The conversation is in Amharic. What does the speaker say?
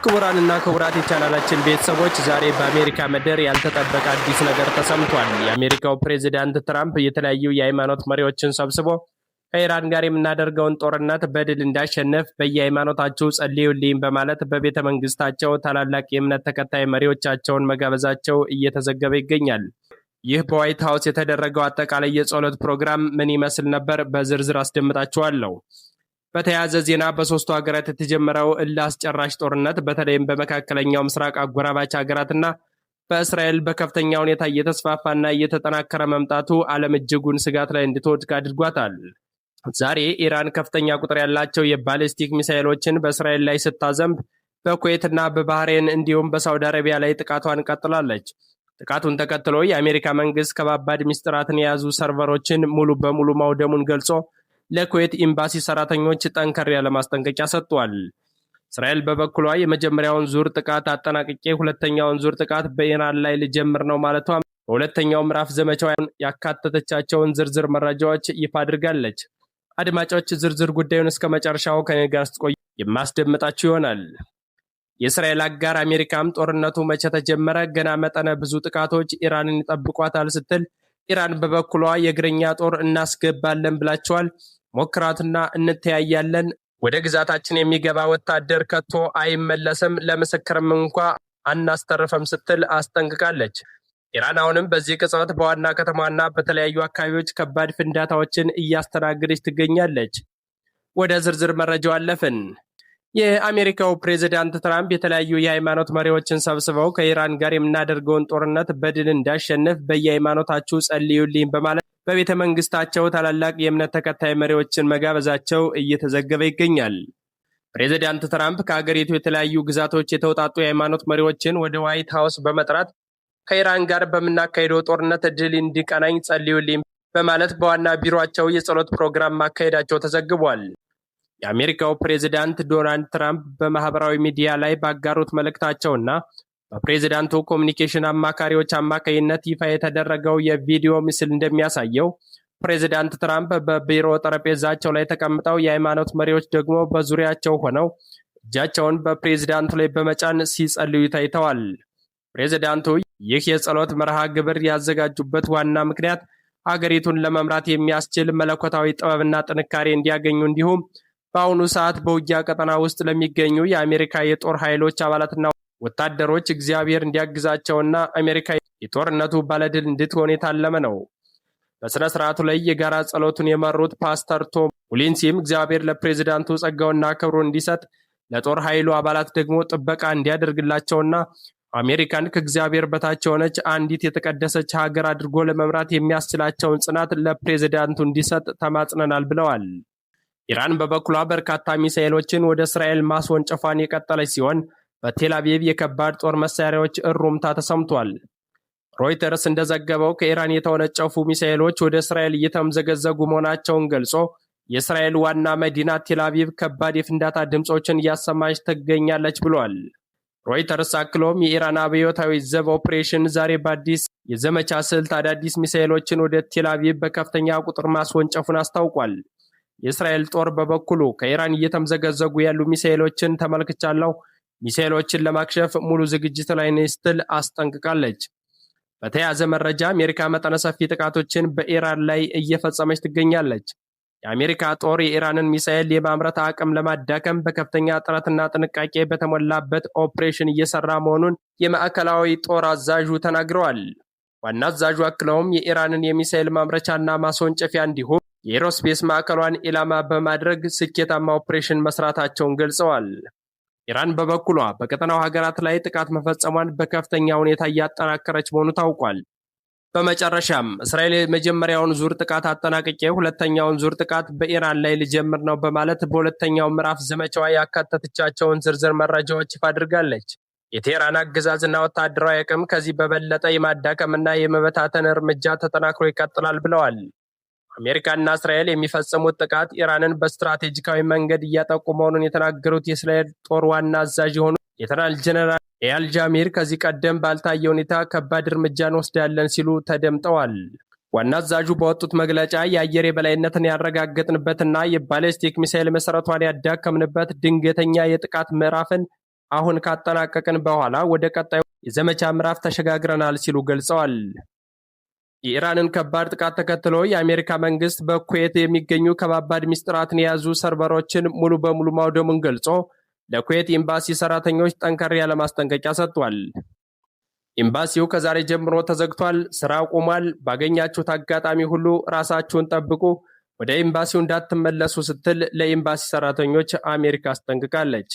ክቡራንና ክቡራት የቻናላችን ቤተሰቦች፣ ዛሬ በአሜሪካ ምድር ያልተጠበቀ አዲስ ነገር ተሰምቷል። የአሜሪካው ፕሬዚዳንት ትራምፕ የተለያዩ የሃይማኖት መሪዎችን ሰብስቦ ከኢራን ጋር የምናደርገውን ጦርነት በድል እንዳሸንፍ በየሃይማኖታችሁ ጸልዩልኝ በማለት በቤተ መንግስታቸው ታላላቅ የእምነት ተከታይ መሪዎቻቸውን መጋበዛቸው እየተዘገበ ይገኛል። ይህ በዋይት ሀውስ የተደረገው አጠቃላይ የጸሎት ፕሮግራም ምን ይመስል ነበር? በዝርዝር አስደምጣችኋለሁ። በተያያዘ ዜና በሶስቱ ሀገራት የተጀመረው እልህ አስጨራሽ ጦርነት በተለይም በመካከለኛው ምስራቅ አጎራባች ሀገራትና በእስራኤል በከፍተኛ ሁኔታ እየተስፋፋና እየተጠናከረ መምጣቱ ዓለም እጅጉን ስጋት ላይ እንድትወድቅ አድርጓታል። ዛሬ ኢራን ከፍተኛ ቁጥር ያላቸው የባሊስቲክ ሚሳይሎችን በእስራኤል ላይ ስታዘንብ በኩዌትና በባህሬን እንዲሁም በሳውዲ አረቢያ ላይ ጥቃቷን ቀጥላለች። ጥቃቱን ተከትሎ የአሜሪካ መንግስት ከባባድ ሚስጥራትን የያዙ ሰርቨሮችን ሙሉ በሙሉ ማውደሙን ገልጾ ለኩዌት ኤምባሲ ሰራተኞች ጠንከር ያለ ማስጠንቀቂያ ሰጥቷል። እስራኤል በበኩሏ የመጀመሪያውን ዙር ጥቃት አጠናቅቄ ሁለተኛውን ዙር ጥቃት በኢራን ላይ ልጀምር ነው ማለቷ በሁለተኛው ምዕራፍ ዘመቻው ያካተተቻቸውን ዝርዝር መረጃዎች ይፋ አድርጋለች። አድማጮች፣ ዝርዝር ጉዳዩን እስከ መጨረሻው ከኔ ጋር ስትቆዩ የማስደምጣችሁ ይሆናል። የእስራኤል አጋር አሜሪካም ጦርነቱ መቼ ተጀመረ? ገና መጠነ ብዙ ጥቃቶች ኢራንን ይጠብቋታል ስትል፣ ኢራን በበኩሏ የእግረኛ ጦር እናስገባለን ብላቸዋል። ሞክራትና እንተያያለን። ወደ ግዛታችን የሚገባ ወታደር ከቶ አይመለስም፣ ለምስክርም እንኳ አናስተርፈም ስትል አስጠንቅቃለች። ኢራን አሁንም በዚህ ቅጽበት በዋና ከተማና በተለያዩ አካባቢዎች ከባድ ፍንዳታዎችን እያስተናገደች ትገኛለች። ወደ ዝርዝር መረጃው አለፍን። የአሜሪካው ፕሬዚዳንት ትራምፕ የተለያዩ የሃይማኖት መሪዎችን ሰብስበው ከኢራን ጋር የምናደርገውን ጦርነት በድል እንዳሸንፍ በየሃይማኖታችሁ ጸልዩልኝ በማለት በቤተ መንግስታቸው ታላላቅ የእምነት ተከታይ መሪዎችን መጋበዛቸው እየተዘገበ ይገኛል። ፕሬዚዳንት ትራምፕ ከሀገሪቱ የተለያዩ ግዛቶች የተውጣጡ የሃይማኖት መሪዎችን ወደ ዋይት ሀውስ በመጥራት ከኢራን ጋር በምናካሄደው ጦርነት ድል እንዲቀናኝ ጸልዩልኝ በማለት በዋና ቢሮአቸው የጸሎት ፕሮግራም ማካሄዳቸው ተዘግቧል። የአሜሪካው ፕሬዚዳንት ዶናልድ ትራምፕ በማህበራዊ ሚዲያ ላይ ባጋሩት መልእክታቸውና በፕሬዚዳንቱ ኮሚኒኬሽን አማካሪዎች አማካይነት ይፋ የተደረገው የቪዲዮ ምስል እንደሚያሳየው ፕሬዚዳንት ትራምፕ በቢሮ ጠረጴዛቸው ላይ ተቀምጠው የሃይማኖት መሪዎች ደግሞ በዙሪያቸው ሆነው እጃቸውን በፕሬዚዳንቱ ላይ በመጫን ሲጸልዩ ታይተዋል። ፕሬዚዳንቱ ይህ የጸሎት መርሃ ግብር ያዘጋጁበት ዋና ምክንያት ሀገሪቱን ለመምራት የሚያስችል መለኮታዊ ጥበብና ጥንካሬ እንዲያገኙ እንዲሁም በአሁኑ ሰዓት በውጊያ ቀጠና ውስጥ ለሚገኙ የአሜሪካ የጦር ኃይሎች አባላትና ወታደሮች እግዚአብሔር እንዲያግዛቸውና አሜሪካ የጦርነቱ ባለድል እንድትሆን የታለመ ነው። በሥነ ሥርዓቱ ላይ የጋራ ጸሎቱን የመሩት ፓስተር ቶም ሁሊንሲም እግዚአብሔር ለፕሬዚዳንቱ ጸጋውና ክብሩን እንዲሰጥ፣ ለጦር ኃይሉ አባላት ደግሞ ጥበቃ እንዲያደርግላቸውና አሜሪካን ከእግዚአብሔር በታች የሆነች አንዲት የተቀደሰች ሀገር አድርጎ ለመምራት የሚያስችላቸውን ጽናት ለፕሬዚዳንቱ እንዲሰጥ ተማጽነናል ብለዋል። ኢራን በበኩሏ በርካታ ሚሳኤሎችን ወደ እስራኤል ማስወንጨፏን የቀጠለች ሲሆን በቴል አቪቭ የከባድ ጦር መሳሪያዎች እሩምታ ተሰምቷል። ሮይተርስ እንደዘገበው ከኢራን የተወነጨፉ ሚሳኤሎች ወደ እስራኤል እየተምዘገዘጉ መሆናቸውን ገልጾ የእስራኤል ዋና መዲና ቴል አቪቭ ከባድ የፍንዳታ ድምፆችን እያሰማች ትገኛለች ብሏል። ሮይተርስ አክሎም የኢራን አብዮታዊ ዘብ ኦፕሬሽን ዛሬ በአዲስ የዘመቻ ስልት አዳዲስ ሚሳኤሎችን ወደ ቴል አቪቭ በከፍተኛ ቁጥር ማስወንጨፉን አስታውቋል። የእስራኤል ጦር በበኩሉ ከኢራን እየተምዘገዘጉ ያሉ ሚሳኤሎችን ተመልክቻለሁ፣ ሚሳኤሎችን ለማክሸፍ ሙሉ ዝግጅት ላይ ነኝ ስትል አስጠንቅቃለች። በተያያዘ መረጃ አሜሪካ መጠነ ሰፊ ጥቃቶችን በኢራን ላይ እየፈጸመች ትገኛለች። የአሜሪካ ጦር የኢራንን ሚሳኤል የማምረት አቅም ለማዳከም በከፍተኛ ጥረትና ጥንቃቄ በተሞላበት ኦፕሬሽን እየሰራ መሆኑን የማዕከላዊ ጦር አዛዡ ተናግረዋል። ዋና አዛዡ አክለውም የኢራንን የሚሳኤል ማምረቻና ማስወንጨፊያ እንዲሁም የኤሮስፔስ ማዕከሏን ኢላማ በማድረግ ስኬታማ ኦፕሬሽን መስራታቸውን ገልጸዋል። ኢራን በበኩሏ በቀጠናው ሀገራት ላይ ጥቃት መፈጸሟን በከፍተኛ ሁኔታ እያጠናከረች መሆኑ ታውቋል። በመጨረሻም እስራኤል የመጀመሪያውን ዙር ጥቃት አጠናቅቄ ሁለተኛውን ዙር ጥቃት በኢራን ላይ ልጀምር ነው በማለት በሁለተኛው ምዕራፍ ዘመቻዋ ያካተተቻቸውን ዝርዝር መረጃዎች ይፋ አድርጋለች። የቴህራን አገዛዝና ወታደራዊ አቅም ከዚህ በበለጠ የማዳከምና የመበታተን እርምጃ ተጠናክሮ ይቀጥላል ብለዋል። አሜሪካና እስራኤል የሚፈጽሙት ጥቃት ኢራንን በስትራቴጂካዊ መንገድ እያጠቁ መሆኑን የተናገሩት የእስራኤል ጦር ዋና አዛዥ የሆኑት ሌተናል ጀነራል ኤያል ጃሚር ከዚህ ቀደም ባልታየ ሁኔታ ከባድ እርምጃ እንወስዳለን ሲሉ ተደምጠዋል። ዋና አዛዡ በወጡት መግለጫ የአየር የበላይነትን ያረጋገጥንበትና የባሊስቲክ ሚሳይል መሰረቷን ያዳከምንበት ድንገተኛ የጥቃት ምዕራፍን አሁን ካጠናቀቅን በኋላ ወደ ቀጣዩ የዘመቻ ምዕራፍ ተሸጋግረናል ሲሉ ገልጸዋል። የኢራንን ከባድ ጥቃት ተከትሎ የአሜሪካ መንግስት በኩዌት የሚገኙ ከባባድ ሚስጥራትን የያዙ ሰርቨሮችን ሙሉ በሙሉ ማውደሙን ገልጾ ለኩዌት ኤምባሲ ሰራተኞች ጠንከር ያለ ማስጠንቀቂያ ሰጥቷል። ኤምባሲው ከዛሬ ጀምሮ ተዘግቷል፣ ስራ ቆሟል፣ ባገኛችሁት አጋጣሚ ሁሉ ራሳችሁን ጠብቁ፣ ወደ ኤምባሲው እንዳትመለሱ ስትል ለኤምባሲ ሰራተኞች አሜሪካ አስጠንቅቃለች።